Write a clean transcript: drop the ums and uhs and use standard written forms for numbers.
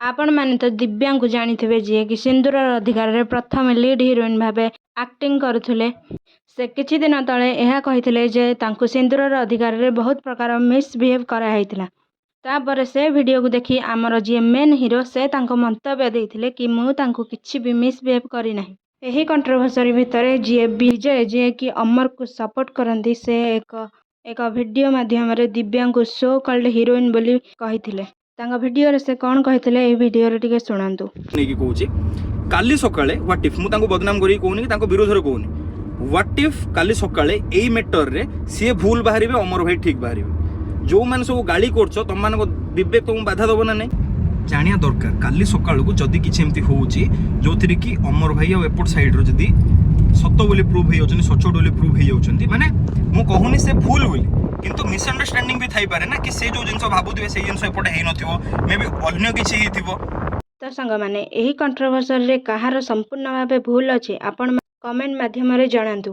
ଆପଣମାନେ ତ ଦିବ୍ୟାଙ୍କୁ ଜାଣିଥିବେ, ଯିଏକି ସିନ୍ଦୁରର ଅଧିକାରରେ ପ୍ରଥମେ ଲିଡ୍ ହିରୋଇନ୍ ଭାବେ ଆକ୍ଟିଂ କରୁଥିଲେ। ସେ କିଛି ଦିନ ତଳେ ଏହା କହିଥିଲେ ଯେ ତାଙ୍କୁ ସିନ୍ଦୁରର ଅଧିକାରରେ ବହୁତ ପ୍ରକାର ମିସବିହେଭ୍ କରାହେଇଥିଲା। ତାପରେ ସେ ଭିଡ଼ିଓକୁ ଦେଖି ଆମର ଯିଏ ମେନ୍ ହିରୋ, ସେ ତାଙ୍କ ମନ୍ତବ୍ୟ ଦେଇଥିଲେ କି ମୁଁ ତାଙ୍କୁ କିଛି ବି ମିସବିହେଭ୍ କରିନାହିଁ। ଏହି କଣ୍ଟ୍ରୋଭର୍ସି ଭିତରେ ଯିଏ ବିଜୟ, ଯିଏକି ଅମରକୁ ସପୋର୍ଟ କରନ୍ତି, ସେ ଏକ ଭିଡ଼ିଓ ମାଧ୍ୟମରେ ଦିବ୍ୟାଙ୍କୁ ସୋ କଲ୍ଡ ହିରୋଇନ୍ ବୋଲି କହିଥିଲେ। ତାଙ୍କ ଭିଡ଼ିଓରେ ସେ କ'ଣ କହିଥିଲେ, ଏହି ଭିଡ଼ିଓରେ ଟିକେ ଶୁଣନ୍ତୁ। ନେଇକି କହୁଛି, କାଲି ସକାଳେ what if, ମୁଁ ତାଙ୍କୁ ବଦନାମ କରିକି କହୁନି କି ତାଙ୍କ ବିରୋଧରେ କହୁନି, what if କାଲି ସକାଳେ ଏଇ ମେଟରରେ ସିଏ ଭୁଲ ବାହାରିବେ, ଅମର ଭାଇ ଠିକ୍ ବାହାରିବେ? ଯୋଉମାନେ ସବୁ ଗାଳି କରୁଛ, ତମମାନଙ୍କ ବିବେକ ତମକୁ ବାଧା ଦବ ନା ନାହିଁ? ଜାଣିବା ଦରକାର, କାଲି ସକାଳକୁ ଯଦି କିଛି ଏମିତି ହଉଛି ଯୋଉଥିରେ କି ଅମର ଭାଇ ଆଉ ଏପଟ ସାଇଡ୍ର ଯଦି ସତ ବୋଲି ପ୍ରୁଭ୍ ହେଇଯାଉଛନ୍ତି, ସଚୋଟ ବୋଲି ପ୍ରୁଭ୍ ହେଇଯାଉଛନ୍ତି, ମାନେ ମୁଁ କହୁନି ସେ ଭୁଲ ବୋଲି, କିନ୍ତୁ ମିସ୍ଅଣ୍ଡରଷ୍ଟାଣ୍ଡିଂ ବି ଥାଇପାରେ ନା, କି ସେ ଯୋଉ ଜିନିଷ ଭାବୁଥିବେ ସେଇ ଜିନିଷ ଏପଟେ ହେଇନଥିବ, ମେ ବି ଅନ୍ୟ କିଛି ହେଇଥିବ। ତ ସାଙ୍ଗମାନେ, ଏହି କଣ୍ଟ୍ରୋଭର୍ସିରେ କାହାର ସମ୍ପୂର୍ଣ୍ଣ ଭାବେ ଭୁଲ ଅଛି, ଆପଣ କମେଣ୍ଟ ମାଧ୍ୟମରେ ଜଣାନ୍ତୁ।